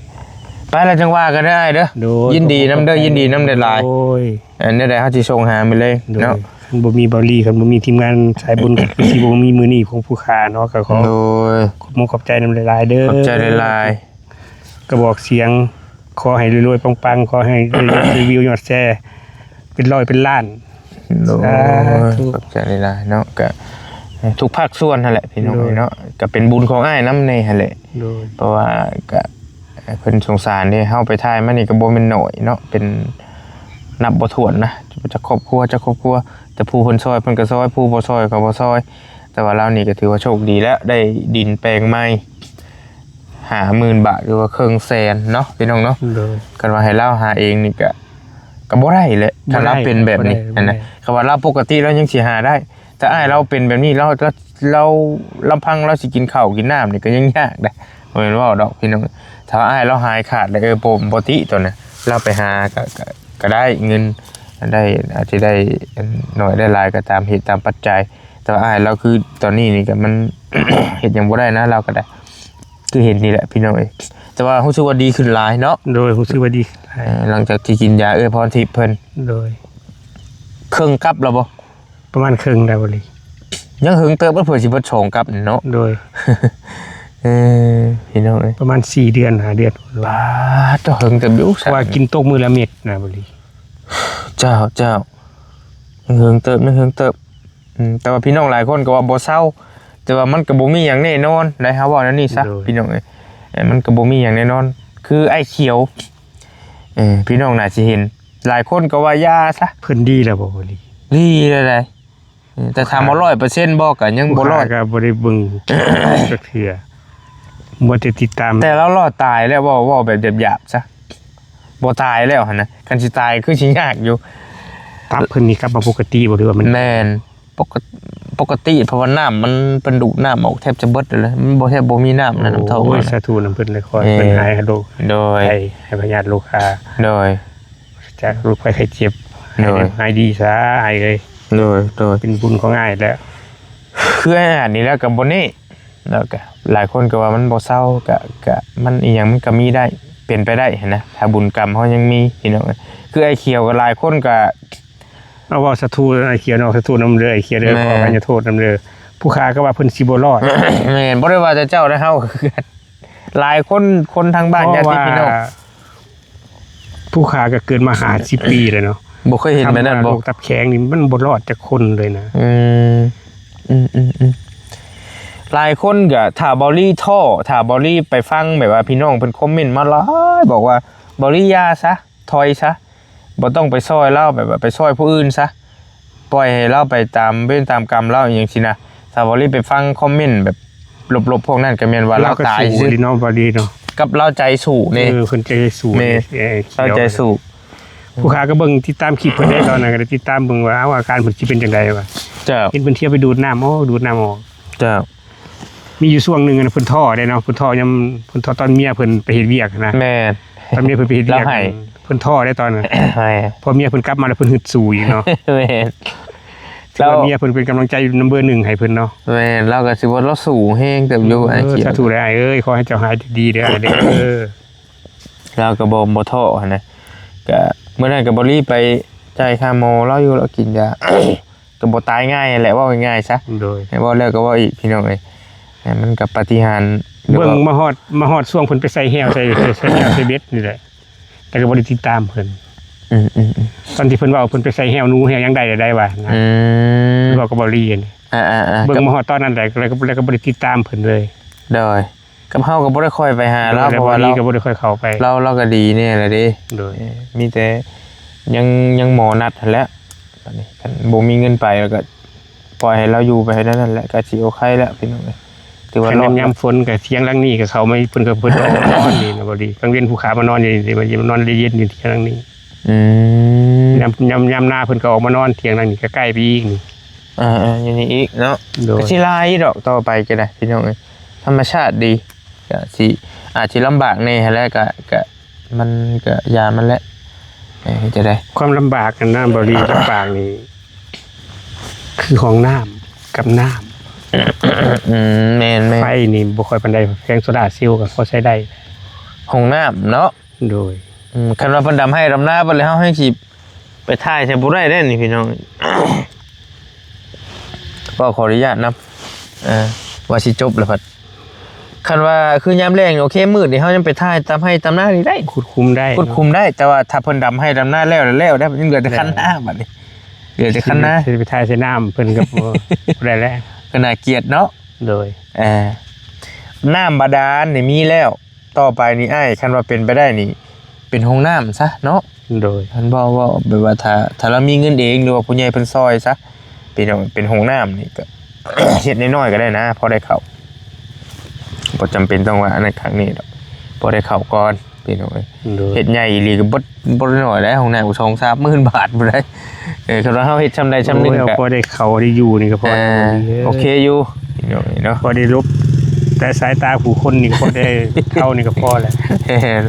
ໄປລະຈັ່ງວ່າກັນເດີອ້າຍເດີ. ໂດຍ ຍິນດີນຳເດີ ຂອບໃຈ ຍິນດີນຳຫຼາຍໆ. ໂດຍ ອັນແນວໃດເຮົາຊິສົ່ງຫາມື້ແລງ ໂດຍ ເນາະ. ຄັນບໍ່ມີເບົາລີ ຄັນບໍ່ມີທີມງານສາຍບຸນ ກະຄືຊິບໍ່ມີມື້ນີ້ຂອງຜູ້ຂ້າເນາະ. ກະຂໍ ໂດຍ ຂອບມຸກຂອບໃຈນຳຫຼາຍໆເດີ ຂອບໃຈຫຼາຍໆ. ກະບອກສຽງ ຂໍໃຫ້ລວຍໆປັງໆ ຂໍໃຫ້ຍອດຣີວິວຍອດແຊເປັນຮ້ອຍເປັນລ້ານ. ໂດຍ ສາທຸ ຂອບໃຈຫຼາຍໆເນາະ. ກະທຸກພາກສ່ວນຫັ້ນແຫຼະພີ່ນ້ອງເອີຍເນາະ ໂດຍ ກະເປັນບຸນຂອງອ້າຍນຳແດ່ຫັ້ນແຫຼະ. ໂດຍ ເພາະວ່າກະ ເພິ່ນສົງສານເດ້ ເຮົາໄປຖ່າຍມານີ້ກະບໍ່ແມ່ນໜ້ອຍເນາະ ເປັນນັບບໍ່ຖ້ວນນະ ຈັກຄອບຄົວ ຈັກຄອບຄົວ ແຕ່ຜູ້ເພິ່ນຊ່ອຍເພິ່ນກະຊ່ອຍ ຜູ້ບໍ່ຊ່ອຍກະບໍ່ຊ່ອຍ. ແຕ່ວ່າລາວນີ້ກະຖືວ່າໂຊກດີແລ້ວ ໄດ້ດິນແປງໃໝ່ ຫ້າໝື່ນບາດ ຫຼືວ່າເຄິ່ງແສນເນາະ ພີ່ນ້ອງເນາະ. ໂດຍ ຄັນວ່າໃຫ້ລາວຫາເອງນີ້ກະ ກະບໍ່ໄດ້ແຫຼະ ບໍ່ໄດ້ ຄັນລາວເປັນແບບນີ້ຫັ້ນນະ. ບໍ່ໄດ້ ຄັນວ່າລາວປົກກະຕິລາວຍັງຊິຫາໄດ້ ແຕ່ອ້າຍລາວເປັນແບບນີ້ ລາວ ລາວ ລຳພັງລາວຊິກິນເຂົ້າກິນນ້ຳນີ້ກະຍັງຍາກເດ້ ບໍ່ແມ່ນເວົ້າດອກພີ່ນ້ອງ. ຖ້າວ່າອ້າຍລາວຫາຍຂາດແລ້ວ ເອີ ບໍ່ ບໍ່ຕິໂຕນັ້ນ ລາວໄປຫາກະ ກະ ກະໄດ້ເງິນ ໄດ້ ອາດຈະໄດ້ໜ້ອຍໄດ້ຫຼາຍກະຕາມເຫດຕາມປັດໄຈ. ແຕ່ວ່າອ້າຍລາວຄືຕອນນີ້ນີ້ກະມັນ ເຮັດຫຍັງບໍ່ໄດ້ນະ ລາວກະໄດ້ ຄືເຫັນນີ້ແຫຼະພີ່ນ້ອງເອີຍ. ແຕ່ວ່າຮູ້ສຶກວ່າດີຂຶ້ນຫຼາຍເນາະ. ໂດຍ ຮູ້ສຶກວ່າດີຂຶ້ນຫຼາຍ ເອີ ຫຼັງຈາກທີ່ກິນຢາເອື້ອຍພອນທິບເພິ່ນ. ໂດຍ ເຄິ່ງກັບແລ້ວບໍ່? ປະມານເຄິ່ງໄດ້ບໍລີ. ຍັງເຫິງເຕີບ ເພື່ອຊິເບິດສອງກັບນີ້ເນາະ. ໂດຍ ເອີ ພີ່ນ້ອງເອີຍ ປະມານສີ່ເດືອນຫ້າເດືອນ. ປາດ ເຈົ້າເຫິງເຕີບຢູ່ ເພາະວ່າກິນຕົກມື້ລະເມັດນະບໍລີ. ເຈົ້າ ເຈົ້າ ຍັງເຫິງເຕີບ ຍັງເຫິງເຕີບ. ອືມ ແຕ່ວ່າພີ່ນ້ອງຫຼາຍຄົນກະວ່າບໍ່ເຊົາ ແຕ່ວ່າມັນກະບໍ່ມີຫຍັງແນ່ນອນໃດ໋ ເຮົາເວົ້າແນວນີ້ຊະ ໂດຍ ພີ່ນ້ອງເອີຍ. ເອີ ມັນກະບໍ່ມີຫຍັງແນ່ນອນ ຄືອ້າຍຂຽວ ເອີ ພີ່ນ້ອງໜ້າຊິເຫັນ ຫຼາຍຄົນກະວ່າຢ່າຊະ. ເພິ່ນດີແລ້ວບໍ່ ບໍ່ດີ? ດີແລ້ວໃດ໋ ເອີ ແຕ່ຖາມວ່າຮ້ອຍເປີເຊັນບໍ່ ກະຍັງບໍ່ຮ້ອຍ ກະບໍ່ໄດ້ເບິ່ງຈັກເທື່ອ ບໍ່ໄດ້ຕິດຕາມ. ແຕ່ລາວລອດຕາຍແລ້ວ ເວົ້າ ເວົ້າແບບຫຍາບໆຊະ ບໍ່ຕາຍແລ້ວຫັ້ນນະ ຄັນຊິຕາຍຄືຊິຍາກຢູ່. ຕັບເພິ່ນນີ້ກັບມາປົກກະຕິບໍ່ ຫຼືວ່າມັນ? ແມ່ນ ປົກກະ ປົກກະຕິ ເພາະວ່ານ້ຳມັນ ເພິ່ນດູດນ້ຳອອກແທບຈະເບິດແລ້ວ ມັນບໍ່ ແທບບໍ່ມີນ້ຳໃນ ໂອ້ຍ ນ້ຳທ້ອງ. ສາທຸນຳເພິ່ນເລີຍ ຂໍໃຫ້ເພິ່ນຫາຍໂລກ ໂດຍ ໄພ ໄພພະຍາດໂລຄາ ໂດຍ ຈາກໂລກໄພໄຂ້ເຈັບ ໂດຍ ໃຫ້ໄດ້ຫາຍດີຊະອ້າຍເອີຍ. ໂດຍ ໂດຍ ເປັນບຸນຂອງອ້າຍແລ້ວ ຄືອ້າຍອາດນີ້ແລ້ວກະບໍ່ແນ່ ແລ້ວກະຫຼາຍຄົນກະວ່າມັນບໍ່ເຊົາ ກະ ກະມັນອີ່ຫຍັງມັນກະມີໄດ້ ເປັນໄປໄດ້ຫັ້ນນະ ຖ້າບຸນກຳເຮົາຍັງມີ ພີ່ນ້ອງເອີຍ. ຄືອ້າຍຂຽວກະຫຼາຍຄົນກະ ເອົາເວົ້າສາທຸອ້າຍຂຽວເນາະ ສາທຸນຳເດີອ້າຍຂຽວເດີ ແມ່ນ ຂໍອະໄພຍະໂທດນຳເດີ. ຜູ້ຂ້າກະວ່າເພິ່ນຊິບໍ່ລອດ ແມ່ນ ບໍ່ໄດ້ວ່າແຕ່ເຈົ້າໃດ໋ ເຮົາ ຫຼາຍຄົນ ຄົນທາງບ້ານ ເພາະວ່າ ຍາດຕິພີ່ນ້ອງ ຜູ້ຂ້າກໍເກີດມາຫ້າສິບປີແລ້ວເນາະ ບໍ່ເຄີຍເຫັນແບບນັ້ນບໍ່? ໂລກຕັບແຂງນີ້ມັນບໍ່ລອດຈັກຄົນເລີຍນະ. ອືມ ອືມໆໆ ຫຼາຍຄົນກໍ ຖ້າເບົາລີທໍ້ ຖ້າເບົາລີໄປຟັງແບບວ່າພີ່ນ້ອງເພິ່ນຄອມເມັນມາຫຼາຍ ບອກວ່າ ເບົາລີຢ່າຊະ ຖອຍຊະ ບໍ່ຕ້ອງໄປຊ່ອຍລາວ ແບບວ່າໄປຊ່ອຍຜູ້ອື່ນຊະ ປ່ອຍໃຫ້ລາວໄປຕາມເວນຕາມກຳລາວ ອີ່ຫຍັງຊີ້ນະ. ຖ້າເບົາລີໄປຟັງຄອມເມັນແບບລົບໆພວກນັ້ນ ກໍແມ່ນວ່າລາວຕາຍຊື່ ເນາະ ເບົາລີເນາະ ກັບລາວໃຈສູ້ນີ້. ເອີ ເພິ່ນໃຈສູ້ ແມ່ນ ເອີ ລາວໃຈສູ້. ຜູ້ຂ້າກໍເບິ່ງຕິດຕາມຄລິບເພິ່ນໄດ້ ຕອນນັ້ນກໍໄດ້ຕິດຕາມເບິ່ງວ່າ ເອົາ ອາການເພິ່ນຊິເປັນຈັ່ງໃດວະ. ເຈົ້າ ເຫັນເພິ່ນທ່ຽວໄປດູດນ້ຳ ໂອ້ ດູດນ້ຳອອກ. ເຈົ້າ ມີຢູ່ຊ່ວງໜຶ່ງຫັ້ນ ເພິ່ນທໍ້ເດ້ເນາະ ເພິ່ນທໍ້ຍາມ ເພິ່ນທໍ້ຕອນເມຍເພິ່ນໄປເຮັດວຽກຫັ້ນນະ. ແມ່ນ ຕອນເມຍເພິ່ນໄປເຮັດວຽກ ລາວໃຫ້ ເພິ່ນທໍ້ເດ້ຕອນນັ້ນ. ໃຫ້ ພໍເມຍເພິ່ນກັບມາແລ້ວເພິ່ນຮຶດສູ້ອີກເນາະ. ແມ່ນ ຖືວ່າເມຍເພິ່ນເປັນກຳລັງໃຈນຳເບີໜຶ່ງໃຫ້ເພິ່ນເນາະ. ແມ່ນ ລາວກໍຖືວ່າລາວສູ້ແຮງເຕີບຢູ່ ເອີ ອ້າຍ ສາທຸເດີອ້າຍເອີຍ ຂໍໃຫ້ເຈົ້າຫາຍດີເດີອ້າຍເດີ. ລາວກໍບໍ່ ບໍ່ທໍ້ຫັ້ນນະ ກະມື້ນັ້ນກໍບໍ່ລີໄປຈ່າຍຄ່າໝໍລາວຢູ່ ລາວກິນຢາ ກໍບໍ່ຕາຍງ່າຍຫັ້ນແຫຼະ ເວົ້າງ່າຍໆຊະ. ໂດຍ ເວົ້າແລ້ວກໍເວົ້າອີກ ພີ່ນ້ອງເອີຍ ມັນກໍປາຕິຫານ. ເບິ່ງມາຮອດ ມາຮອດຊ່ວງເພິ່ນໄປໃສ່ແຮ້ວ ໃສ່ ໃສ່ແຮ້ວໃສ່ເບັດນີ້ແຫຼະ ແຕ່ກໍບໍ່ໄດ້ຕິດຕາມເພິ່ນ. ອືມໆໆ ຕອນທີ່ເພິ່ນເວົ້າ ເພິ່ນໄປໃສ່ແຮ້ວໜູແຮ້ວຫຍັງໄດ້ ໄດ້ວ່ານະ. ອືມ ເວົ້າກັບເບົາລີຫັ້ນ ອ່າໆໆ ເບິ່ງມາຮອດຕອນນັ້ນແຫຼະ ແລ້ວກໍ ແລ້ວກໍບໍ່ໄດ້ຕິດຕາມເພິ່ນເລີຍ. ໂດຍ ກັບເຮົາກໍບໍ່ໄດ້ຄ່ອຍໄປຫາລາວ ເພາະວ່າລາວກໍບໍ່ໄດ້ຄ່ອຍເຂົ້າໄປ. ລາວ ລາວກໍດີແດ່ລະເດ້. ໂດຍ ເອີ ມີແຕ່ຍັງ ຍັງໝໍນັດຫັ້ນແຫຼະ. ບັດນີ້ຄັນບໍ່ມີເງິນໄປ ແລ້ວກໍປ່ອຍໃຫ້ລາວຢູ່ໄປແນວນັ້ນແຫຼະ ກໍຊິໂອເຄແລ້ວ ພີ່ນ້ອງເອີຍ. ຖືວ່າລອດ ຍາມຝົນກໍຖຽງຫຼັງນີ້ກໍເຂົ້າມາ ເພິ່ນກໍ ເພິ່ນກໍອອກມານອນນີ້ນະ ເບົາລີ. ກາງເວັນຜູ້ຂ້າມານອນຢູ່ນີ້ ມານອນໄດ້ເຢັນຢູ່ຖຽງຫຼັງນີ້. ອືມ ຍາມ ຍາມ ຍາມໜາວເພິ່ນກໍອອກມານອນຖຽງຫຼັງນີ້ ໃກ້ໆໄປອີກນີ້. ອ່າໆ ຢູ່ນີ້ອີກເນາະ. ໂດຍ ກໍຊິຫຼາຍຢູ່ດອກ ຕໍ່ໄປກໍໄດ້ ພີ່ນ້ອງເອີຍ ທຳມະຊາດດີ. ກະຊິ ອາດຊິລຳບາກແດ່ຫັ້ນແຫຼະ ກະ ກະ ມັນກະຢ່າມັນແຫຼະ. ເອີ ເຮັດຈັ່ງໃດ ຄວາມລຳບາກຫັ້ນນະ ເບົາລີ ລຳບາກນີ້ ຄືຫ້ອງນ້ຳກັບນ້ຳ. ອືມ ແມ່ນໆ ໄຟນີ້ບໍ່ຄ່ອຍປານໃດ ແຜງໂຊລາເຊວກໍພໍໃຊ້ໄດ້. ຫ້ອງນ້ຳເນາະ. ໂດຍ ອືມ ຄັນວ່າເພິ່ນດຳໄຮ່ດຳນາເບິດແລ້ວ ເຮົາແຮ່ງຊິ ໄປຖ່າຍໃສ່ບໍ່ໄດ້ເດ້ນີ້ພີ່ນ້ອງ. ຂໍຂໍອະນຸຍາດນຳ ເອີ ວ່າຊິຈົບແລ້ວພັດ ຄັນວ່າຄືຍາມແລງນີ້ ໂອເຄ ມືດນີ້ເຮົາຍັງໄປຖ່າຍຕາມໄຮ່ຕາມນານີ້ໄດ້ ຂຸດຂຸມໄດ້ ຂຸດຂຸມໄດ້. ແຕ່ວ່າຖ້າເພິ່ນດຳໄຮ່ດຳນາແລ້ວ ແລ້ວໄດ້ ຍັງເຫຼືອແຕ່ຄັນນາບັດນີ້ ເຫຼືອແຕ່ຄັນນາ ຊິໄປຖ່າຍໃສ່ນ້ຳເພິ່ນກໍບໍ່ ບໍ່ໄດ້ແລ້ວ ກໍໜ້າກຽດເນາະ. ໂດຍ ເອີ ນ້ຳບາດານນີ້ມີແລ້ວ ຕໍ່ໄປນີ້ອ້າຍ ຄັນວ່າເປັນໄປໄດ້ນີ້ ເປັນຫ້ອງນ້ຳຊະເນາະ. ໂດຍ ຄັນເວົ້າ ເວົ້າແບບວ່າ ຖ້າ ຖ້າລາວມີເງິນເອງ ຫຼືວ່າຜູ້ໃຫຍ່ເພິ່ນຊ່ອຍຊະ ເປັນ ເປັນຫ້ອງນ້ຳນີ້ກໍ ເຮັດນ້ອຍໆກໍໄດ້ນະ ພໍໄດ້ເຂົ້າ ບໍ່ຈຳເປັນຕ້ອງວ່າອັນນັ້ນຄັ້ງນີ້ດອກ ພໍໄດ້ເຂົ້າກ່ອນ ພີ່ນ້ອງເອີຍ. ໂດຍ ເຮັດໃຫຍ່ອີ່ຫຼີກໍບໍ່ ບໍ່ໜ້ອຍແລ້ວ ຫ້ອງນ້ຳສອງສາມໝື່ນບາດພຸ້ນໃດ. ເອີ ຄັນວ່າເຮົາເຮັດຊ່ຳໃດຊ່ຳໜຶ່ງ ໂອ້ຍ ກໍພໍໄດ້ເຂົ້າໄດ້ຢູ່ນີ້ກໍພໍແລ້ວ. ເອີ ເນາະ ໂອເຄຢູ່ພີ່ນ້ອງເອີຍເນາະ ພໍໄດ້ຫຼົບແຕ່ສາຍຕາຜູ້ຄົນນີ້ກໍພໍໄດ້ເຂົ້ານີ້ກໍພໍແລ້ວ. ແມ່ນ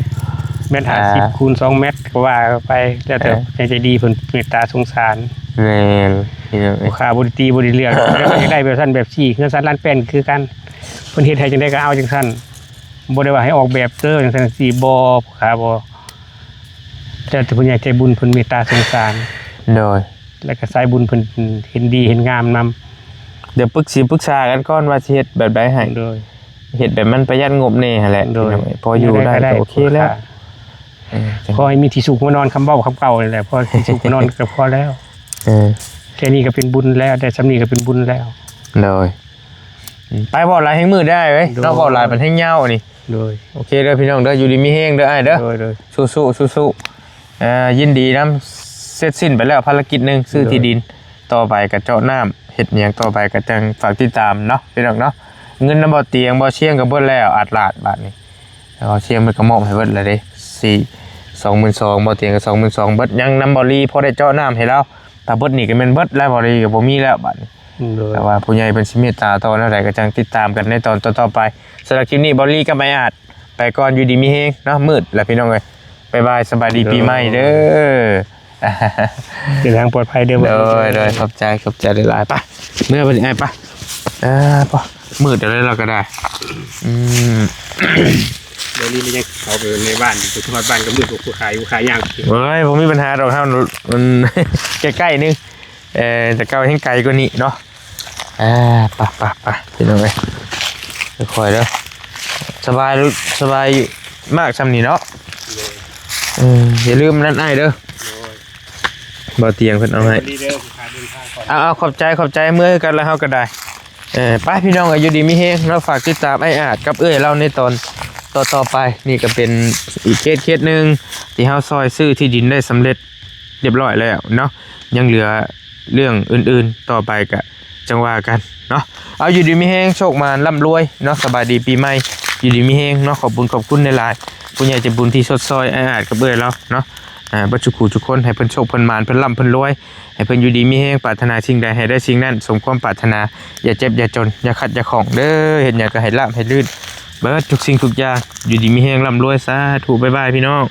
ແມັດຫ້າສິບ ອ່າ ຄູນສອງແມັດກໍວ່າໄປ ແລ້ວແຕ່ ເອີ ໃຈດີເພິ່ນເມດຕາສົງສານ. ແມ່ນ ພີ່ນ້ອງເອີຍ ຜູ້ຂ້າບໍ່ໄດ້ຕີບໍ່ໄດ້ເລືອກ ຢາກໄດ້ແບບຊັ້ນແບບຊີ້ ເຮືອນຊານລານແປ້ນຄືກັນ ເພິ່ນເຮັດໃຫ້ຈັ່ງໃດກໍເອົາຈັ່ງຊັ້ນ ບໍ່ໄດ້ວ່າໃຫ້ອອກແບບເດີຈັ່ງຊັ້ນຈັ່ງຊີ້ ບໍ່ ຜູ້ຂ້າບໍ່ ແລ້ວແຕ່ຜູ້ໃຫຍ່ໃຈບຸນເພິ່ນເມດຕາສົງສານ. ໂດຍ ແລ້ວກໍສາຍບຸນເພິ່ນເຫັນດີເຫັນງາມນຳ. ດຽວປຶກ ຊິປຶກສາກັນກ່ອນວ່າຊິເຮັດແບບໃດໃຫ້. ໂດຍ ເຮັດແບບມັນປະຢັດງົບແດ່ຫັ້ນແຫຼະ. ໂດຍ ພີ່ນ້ອງເອີຍ ພໍຢູ່ໄດ້ກໍໂອເຄແລ້ວ. ເອີ ຂໍໃຫ້ມີທີ່ສຸກຫົວນອນ ຄຳເວົ້າຄຳເກົ່ານີ້ແຫຼະ ພໍທີ່ສຸກຫົວນອນກໍພໍແລ້ວ. ເອີ ແຄ່ນີ້ກໍເປັນບຸນແລ້ວ ໄດ້ຊ່ຳນີ້ກໍເປັນບຸນແລ້ວ. ໂດຍ ອືມ ໄປ ເວົ້າຫຼາຍແຮ່ງມືດໄດ້ເວີຍ. ໂດຍ ເນາະ ເວົ້າຫຼາຍບັດແຮ່ງຍາວອັນນີ້. ໂດຍ ໂອເຄເດີພີ່ນ້ອງເດີ ຢູ່ດີມີແຮງເດີອ້າຍເດີ. ໂດຍໆ ສູ້ໆ ສູ້ໆ ເອີ ຍິນດີນຳ ເສັດສິ້ນໄປແລ້ວພາລະກິດໜຶ່ງ ຊື້ທີ່ດິນ. ໂດຍ ຕໍ່ໄປກໍເຈາະນ້ຳ ເຮັດຫຍັງຕໍ່ໄປກໍຈັ່ງຝາກຕິດຕາມເນາະ ພີ່ນ້ອງເນາະ. ເງິນນຳບໍ່ຕຽງບໍ່ຊຽງກໍເບິດແລ້ວ ອາດລາດບາດນີ້ ແລ້ວເອົາຊຽມໄປກະໝອບໃຫ້ເບິດແລ້ວເດ້ ສີ່ ສອງໝື່ນສອງ ບໍ່ຕຽງກໍສອງໝື່ນສອງ ເບິດ ຍັງນຳເບົາລີພໍໄດ້ເຈາະນ້ຳໃຫ້ລາວ. ຖ້າເບິດນີ້ກໍແມ່ນເບິດແລ້ວ ເບົາລີກໍບໍ່ມີແລ້ວບາດນີ້. ໂດຍ ແຕ່ວ່າຜູ້ໃຫຍ່ເພິ່ນຊິເມດຕາຕໍ່ແນວໃດ ກໍຈັ່ງຕິດຕາມກັນໃນຕອນຕໍ່ໆໄປ. ສຳລັບຄລິບນີ້ ເບົາລີກັບອ້າຍອາດໄປກ່ອນ ຢູ່ດີມີແຮງເນາະ ມືດແລ້ວພີ່ນ້ອງເອີຍ. ບາຍບາຍ ສະບາຍດີປີໃໝ່ເດີ. ເດີນທາງປອດໄພເດີ. ໂດຍ ໂດຍ ຂອບໃຈ ຂອບໃຈຫຼາຍໆ. ໄປ ເມືອບັດນີ້ອ້າຍ ໄປ. ເອີ ພໍ ມືດແລ້ວ ເຮົາກໍໄດ້ ອືມ ດຽວນີ້ມັນຍັງເຂົ້າໄປໃນບ້ານ ໄປຮອດບ້ານກໍມືດ ພວກຜູ້ຂາຍ ຜູ້ຂາຍຍ່າງ. ໂອ້ຍ ບໍ່ມີບັນຫາດອກ ເຮົາມັນໃກ້ໆໜຶ່ງ ເອີ ແຕ່ເກົ່າແຮ່ງໄກກວ່ານີ້ເນາະ. ອ່າ ໄປໆໆ ພີ່ນ້ອງເອີຍ ຄ່ອຍໆເດີ. ສະບາຍ ສະບາຍຢູ່ ມາກຊ່ຳນີ້ເນາະ. ໂດຍ ເອີ ຢ່າລືມນັ້ນອ້າຍເດີ. ບໍ່ຕຽງເພິ່ນເອົາໃຫ້. ດີເດີ ຂາເດີນທາງກ່ອນ. ເອົາໆ ຂອບໃຈ ຂອບໃຈ. ເມືອກັນແລ້ວເຮົາກໍໄດ້. ເອີ ໄປພີ່ນ້ອງ ຢູ່ດີມີແຮງເນາະ. ຝາກຕິດຕາມອ້າຍອາດກັບເອື້ອຍລາວໃນຕອນຕໍ່ໆໄປ. ນີ້ກໍເປັນອີກເຄສເຄສໜຶ່ງທີ່ເຮົາຊ່ອຍຊື້ທີ່ດິນໄດ້ສຳເລັດ ຮຽບຮ້ອຍແລ້ວເນາະ. ຍັງເຫຼືອເລື່ອງອື່ນໆຕໍ່ໄປກະຈັ່ງວ່າກັນເນາະ. ເອົາ ຢູ່ດີມີແຮງ ໂຊກໝານ ລ່ຳລວຍເນາະ. ສະບາຍດີປີໃໝ່ ຢູ່ດີມີແຮງເນາະ. ຂອບບຸນຂອບຄຸນຫຼາຍໆ ຜູ້ໃຫຍ່ໃຈບຸນທີ່ຊົດຊ່ອຍອ້າຍອາດກັບເອື້ອຍລາວເນາະ. ອ່າ ເບິດທຸກຜູ້ທຸກຄົນ ໃຫ້ເພິ່ນໂຊກເພິ່ນໝານ ເພິ່ນລ່ຳເພິ່ນລວຍ ໃຫ້ເພິ່ນຢູ່ດີມີແຮງ ປາດຖະໜາສິ່ງໃດໃຫ້ໄດ້ສິ່ງນັ້ນ ສົມຄວາມປາດຖະໜາ ຢ່າເຈັບຢ່າຈົນ ຢ່າຂັດຢ່າຂ້ອງເດີ. ເຮັດຫຍັງກໍໃຫ້ລາບໃຫ້ລື່ນ ເບິດທຸກສິ່ງທຸກຢ່າງ ຢູ່ດີມີແຮງ ລ່ຳລວຍ. ສາທຸ ບາຍບາຍ ພີ່ນ້ອງ.